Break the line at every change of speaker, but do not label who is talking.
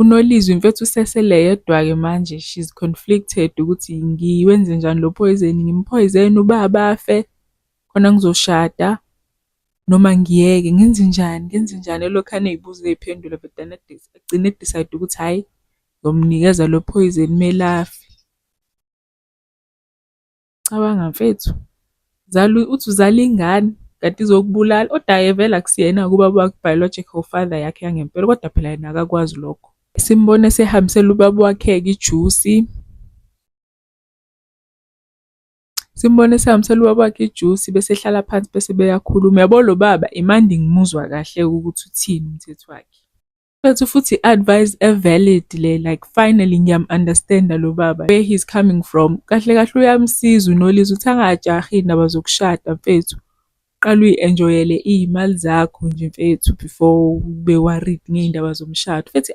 UNolizwi mfethu usesele yedwa-ke manje, she's conflicted ukuthi ngiwenze njani lo poison, ngimphoyizene ubaba afe khona ngizoshada noma ngiyeke, ngenzenjani, ngenzenjani? Elokhu ey'buza ey'phendula but then agcine e-decide ukuthi hhayi, ngizomnikeza lo poison kumele afe. Cabanga mfethu, uthi uzala ingane kanti izokubulala, kodwa-ke vele akusiyena-ke ubaba wakhe, i-biological father yakhe yangempela, kodwa phela yena akakwazi lokho. Simbone esehambisela ubaba wakhe-ke ijusi. Simbone esehambisela ubaba wakhe ijusi bese ehlala phansi bese beyakhuluma. Uyabo lo baba imandi ngimuzwa kahle ukuthi uthini umthetho wakhe. Mfethu futhi i-advice e-valid le, like finally ngiyam-understand-a lo baba where he's coming from. Kahle kahle uyamsiza uNolizwi ukuthi angajahi iy'ndaba zokushada mfethu. Qale uyi-enjoy-ele iy'mali zakho nje mfethu before ube worried ngey'ndaba zomshado. Mfethu.